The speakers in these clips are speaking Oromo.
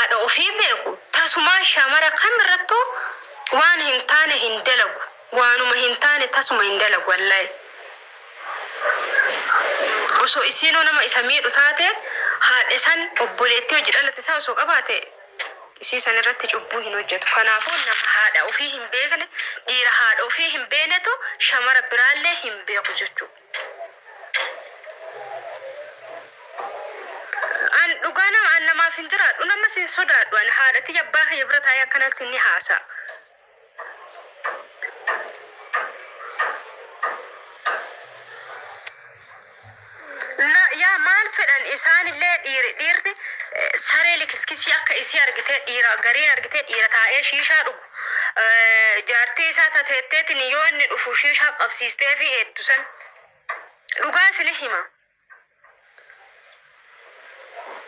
haadha ofii beeku tasumaa shamara kamirrattuu waan hin taane hin dalagu. Waanuma hin taane tasuma hin dalagu wallahi. Osoo isiinuu nama isa miidhu taate haadha san obboleettii hojii dhalate isaa osoo qabaate isii san irratti cubbuu hin hojjetu. Kanaafuu nama haadha ofii hin beekne, dhiira haadha ofii hin beeknetu shamara biraallee hin beeku jechuudha. An dhugaa nama an namaaf hin jiraadhu, namas hin sodaadhu. An haadha tiyya abbaa kiyya bira taa'ee akkanatti ni haasa'a. La yaa maal fedhan isaanillee dhiiri dhiirti eh, saree likiskisii akka isii argitee dhiira gariin argitee dhiira taa'ee shiishaa dhugu eh, jaartii isaa tateetteetiin yoo inni dhufu shiishaa qabsiistee fi eeddu san dhugaa isini hima.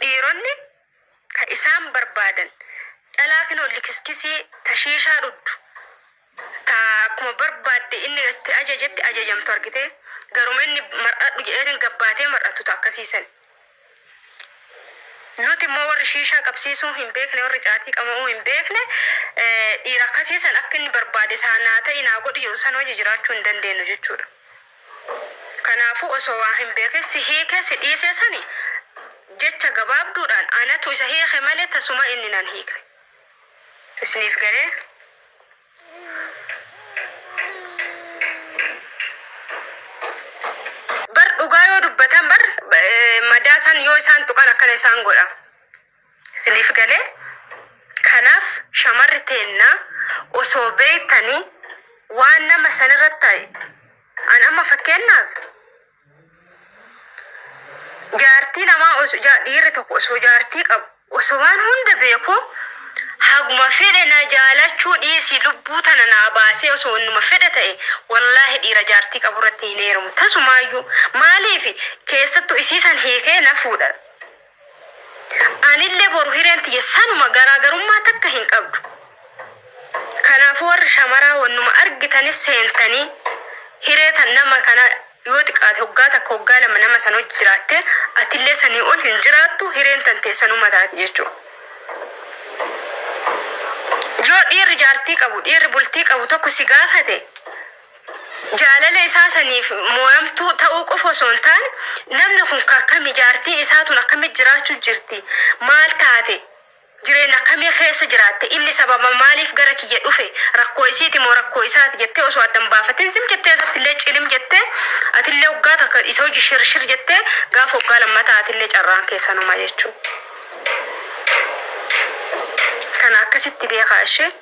Dhiironni ka isaan barbaadan dhalaa kinoo likiskisii ta shiishaa dhuddu ta akkuma barbaadde inni itti ajajetti ajajamtu argitee garuma inni mar'adhu jedheetiin gabbaatee mar'attu ta akkasii sani. Nuti immoo warri shiishaa qabsiisuu hin beekne warri caatii qama'uu hin beekne dhiira akkasii san akka inni barbaade isaa naa ta'i naa godhi jedhu san hojii jiraachuu hin dandeenyu jechuudha. Kanaafuu osoo waa hin beekin si hiikee si dhiisee sani jecha gabaabduudhaan anatu isa hiike malee tasuma inni nan hiikne. Isiniif galee? Bar dhugaa yoo dubbatan bar madaa san yoo isaan tuqan akkana isaan godha. Isiniif galee? Kanaaf shamarri teenna osoo beektanii waan nama sanirratti ta'e an amma fakkeennaaf jaartii namaa osoo dhiirri tokko osoo jaartii qabu osoo waan hunda beeku haguma fedhe na jaalachuu dhiisii lubbuu tana naa baasee osoo innuma fedhe ta'e wallaahi dhiira jaartii qabu irratti hin heerumu tasumaayyuu maaliif keessattuu isii san hiikee na fuudha Anillee boru hireen tiyya sanuma garaagarummaa takka hin qabdu. Kanaafuu warri shamaraa wannuma argitanis seentanii hiree tan nama kana yoo xiqqaate hoggaa takka hoggaa lama nama san hojji jiraatte atillee sanii ol hin jiraattu hireen tantee sanuma taati jechuudha. Yoo dhiirri jaartii qabu dhiirri bultii qabu tokko si gaafate Jaalala isaa saniif mooyamtuu ta'uu qofa osoo hin taane, namni kun ka akkami, jaartiin isaa tun akkamitti jiraachuu jirti, maal taate, jireenna akkamii keessa jiraatte, inni sababa maaliif gara kiyya dhufe, rakkoo isiiti moo rakkoo isaati jettee osoo adda hin baafatin zim jettee isattillee cilim jettee, atillee hoggaa takka isa hojii shir shir jettee gaafa hoggaa lammataa atillee carraan kee sanuma jechuu. Kana akkasitti beekaa ishee.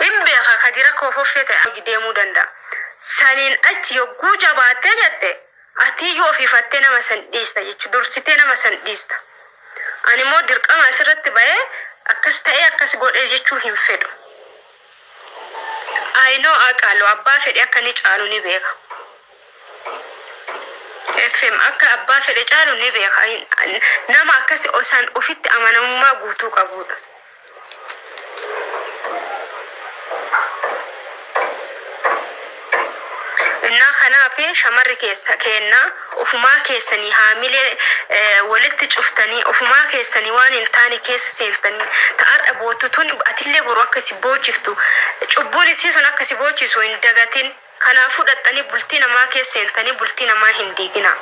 Hin beeka kadir akka ofoffee ta'e hojii deemuu danda'a. Saniin achi yogguu jabaattee jette atiiyyuu ofiifattee nama san dhiista jechuudha. Dursitee nama san dhiista. Ani immoo dirqama asirratti ba'ee akkas ta'ee akkas godhee jechuu hin fedhu. I know Aqaalu abbaa fedhe akka inni caalu ni beeka. FM akka abbaa fedhe caalu ni beeka. Nama akkasi osaan ofitti amanamummaa guutuu qabuudha. Innaa kanaaf shamarri keessa keenna ofumaa keessanii haamilee walitti cuftanii ofumaa keessanii waan hin taane keessa seentanii ta har'a boottu tun atillee boru akka si boochiftu cubbuun isii sun akka si boochisu hin dagatin. Kanaafuu dhaqxanii bultii namaa keessa seentanii bultii namaa hin diiginaa.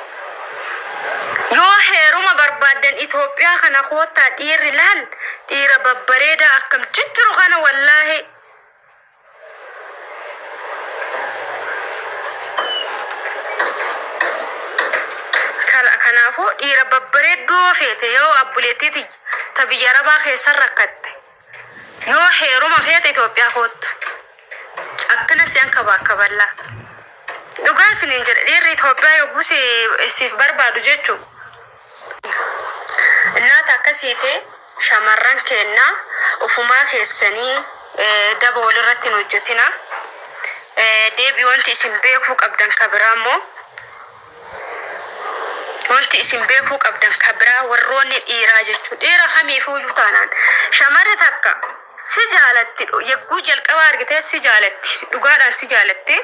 Yoo heeruma barbaaddan Itoophiyaa kana koottaa dhiirri laal dhiira babbareedaa akkam jijjiru kana wallaahi. Kanaafuu dhiira babbareedduu yoo feete yoo abbuleettii tiyya ta biyya arabaa keessa rakkatte Yoo heeruma feete Itoophiyaa koottu. Akkana si ankabaakaballaa. Dhugaa isiniin jedha dhiirri Itoophiyaa yogguu si siif barbaadu jechu. Innaata akkasiiti shamarran keenna ufumaa keessanii daba walirratti hin hojjetina. Deebi wanti isin beekuu qabdan ka biraa immoo Wanti isin beekuu qabdan ka biraa warroonni dhiiraa jechuun dhiira kamiifuuyyuu taanaan shamarri takka si jaalatti yegguu jalqaba argitee si jaalatti dhugaadhaan si jaalatte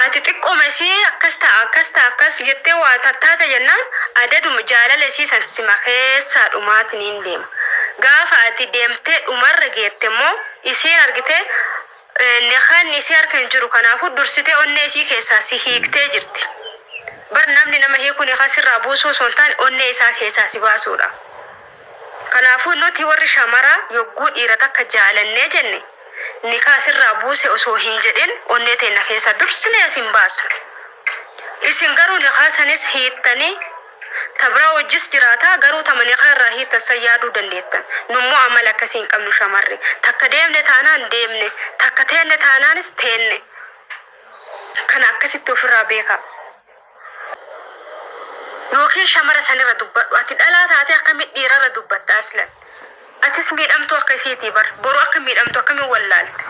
ati xiqqooma Isii akkas ta'a akkas ta'a akkas jettee waa tattaata jennaan adaduma jaalala isii san sima keessaa dhumaatiin deema. Gaafa ati deemtee dhumarra geette immoo isiin argitee nikaan isii harka hin jiru, kanaafuu dursitee onnee isii keessaa si hiiktee jirti. Bar namni nama hiikuu nikaa sirraa buusuu osoo hin taane onnee isaa keessaa si baasuudha. Kanaafuu nuti warri shamaraa yogguu dhiira takka jaalannee jenne nikaa sirraa buuse osoo hin jedhin onnee teenna keessaa dursinee isin baasna. Isin garuu nikaa sanis hiittanii ta biraa wajjis jiraataa, garuu tama nikaa irraa hiittan san yaaduu dandeettan. Nummoo amala akkasii hin qabnu shamarri. Takka deemne taanaan deemne, takka teenne taanaanis teenne. Kana akkasitti ofirraa beekaa. Yookiin shamara sanirra dubbadhu. Ati dhalaa taatee akkamitti dhiirarra dubbatta aslan? Atis miidhamtuu akka isiitii bar. Boru akka miidhamtu akkamiin wallaalte?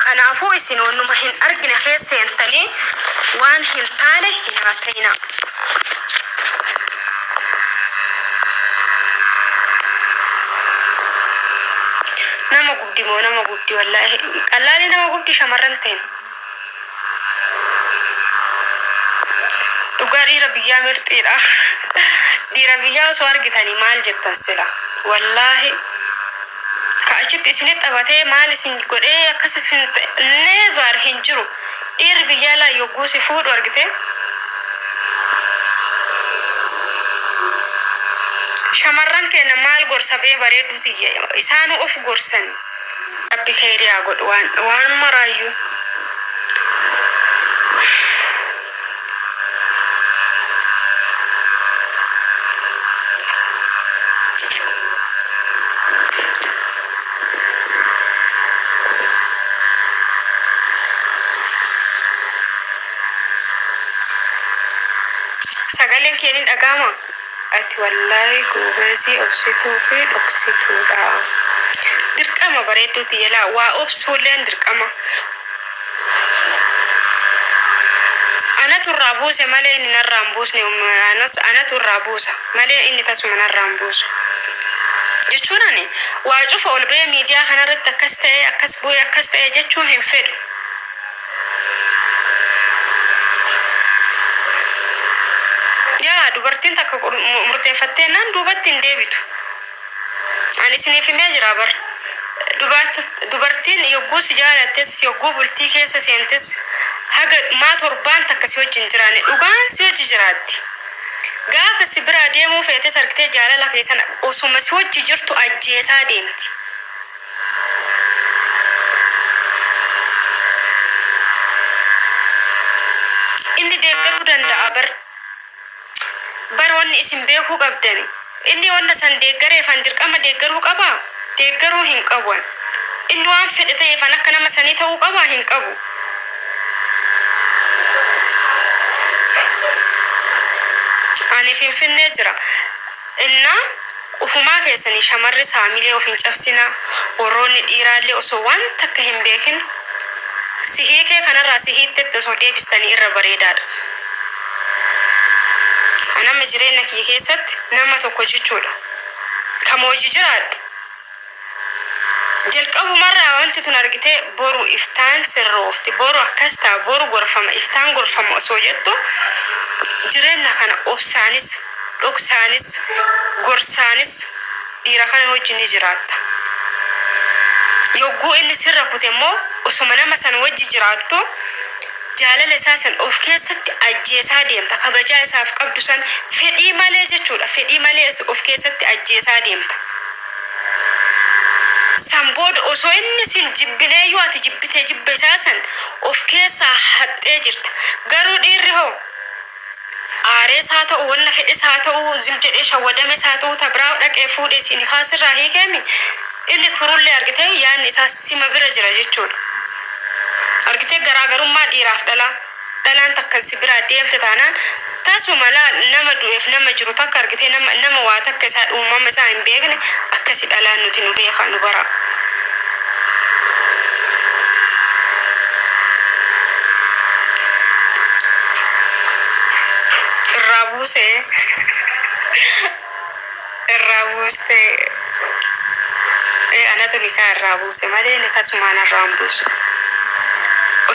Kanaafuu isin wannuma hin argine keessa seentanii waan hin taane hin haasayinaa. Nama gubdi moo nama gubdi, wallaahi qallaalii nama gubdi shamarran teen. Dhugaa dhiira biyyaa mirxiidha. Dhiira biyyaa osoo argitanii maal jettan sila? Wallaahi ka achitti isinitti taphatee maal isin godhee akkas isin never hin jiru. Dhiirri biyyaa laa yogguu si fuudhu argite, shamarran keenya maal gorsa bee bareedduu tiyya, isaanuu of gorsan. Rabbi kheyrii haa godhu waan waan maraayyuu. Sagaleen kee ni dhaga'ama? Ati wallaahi goobazii obsituu fi dhoksituudha. Dirqama bareedduu tiyya, laa waa obsuulleen dirqama. Anatu irraa buuse malee inni narraa hin buusne, anas anatu irraa buusa malee inni tasuma narraa hin buusu. Jechuun ani waa cufa ol ba'ee miidiyaa kanarratti akkas ta'e, akkas bu'e, akkas ta'e jechuu hin fedhu. Yaa dubartiin takka murteeffattee naan duubatti hin deebitu. Ani isiniif himee jira bar. Dubartiin yogguu si jaalattes, yogguu bultii keessa seentes, haga maa torbaan takka si wajjin jiraanne dhugaan si wajji jiraatti. Gaafa si biraa deemuu feetes argitee jaalala keessan osuma si wajji jirtu ajjeesaa deemti. Inni deeggaruu danda'a bar. Bar wanni isin beekuu qabdani, inni wanna san deeggareefan dirqama deeggaruu qabaa? Deeggaruu hin qabu an. Inni waan fedhe ta'eefan akka nama sanii ta'uu qabaa? Hin qabu. Ani Finfinnee jira. Innaa ufumaa keessanii shamarris haamilee of hin cabsinaa, warroonni dhiiraallee osoo waan takka hin beekin si hiikee kanarraa si hiittetti osoo deebistanii irra bareedaadha. An amma jireenna kiyya keessatti nama tokko jechuudha kama wajji jiraadhu jalqabumarraa wanti tun argitee boru iftaan sirroofti, boru akkas ta'a, boru gorfama, iftaan gorfama osoo jettu, jireenna kana obsaanis dhoksaanis gorsaanis dhiira kana wajji ni jiraatta. Yogguu inni sirra kute immoo osoma nama san wajji jiraattu jaalala isaa san of keessatti ajjeesaa deemta. Kabajaa isaaf qabdu san fedhii malee jechuudha, fedhii malee of keessatti ajjeesaa deemta. San booda osoo inni sin jibbineeyyuu ati jibbitee jibba isaa san of keessaa haxxee jirta. Garuu dhiirri hoo aarees haa ta'u, wanna fedhes haa ta'u, zim jedhee shawwadames haa ta'u, ta biraa dhaqee fuudhee si nikaa sirraa hiikeemi, inni turullee argitee yaadni isaa sima bira jira jechuudha. Argitee garaagarummaa dhiiraaf dhalaa? Dhalaan takka si biraa deemte taanaan tasuma laal nama du'eef nama jiru takka argitee nama nama waa takka isaa uumama isaa hin beekne akkasi dhalaan. Nuti nu beekaa, nu baraa. Irraa buusee, irraa buustee. Ee, anatu nikaa irraa buuse malee inni tasumaan irraa hin buusu.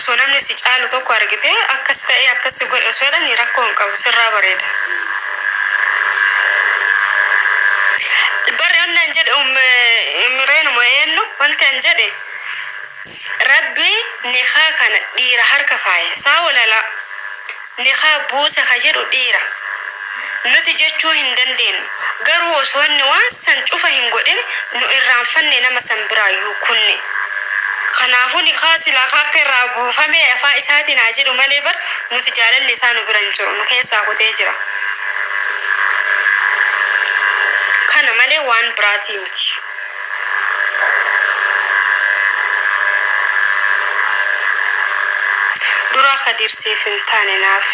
Osoo namni si caalu tokko argite akkas ta'ee akkas si godhe osoo jedhanii rakkoo hin qabu, sirraa bareeda. Barri onni an jedhe mireenuma eenyu wanti an jedhe, Rabbi nikaa kana dhiira harka kaaye saa walalaa nikaa buuse ka jedhu dhiira, nuti jechuu hin dandeennu. Garuu osoo inni waan san cufa hin godhin nu irraanfanne, nama san biraayyuu kunne. Kanaafuu nikaa silaa ka akka irraa buufame afaan isaatiin haa jedhu malee, bar nuti jaalalli isaa nu bira hin jiru, nu keessaa kutee jira. Kana malee waan biraatii miti. Dura Kadiir siif hin taane naaf.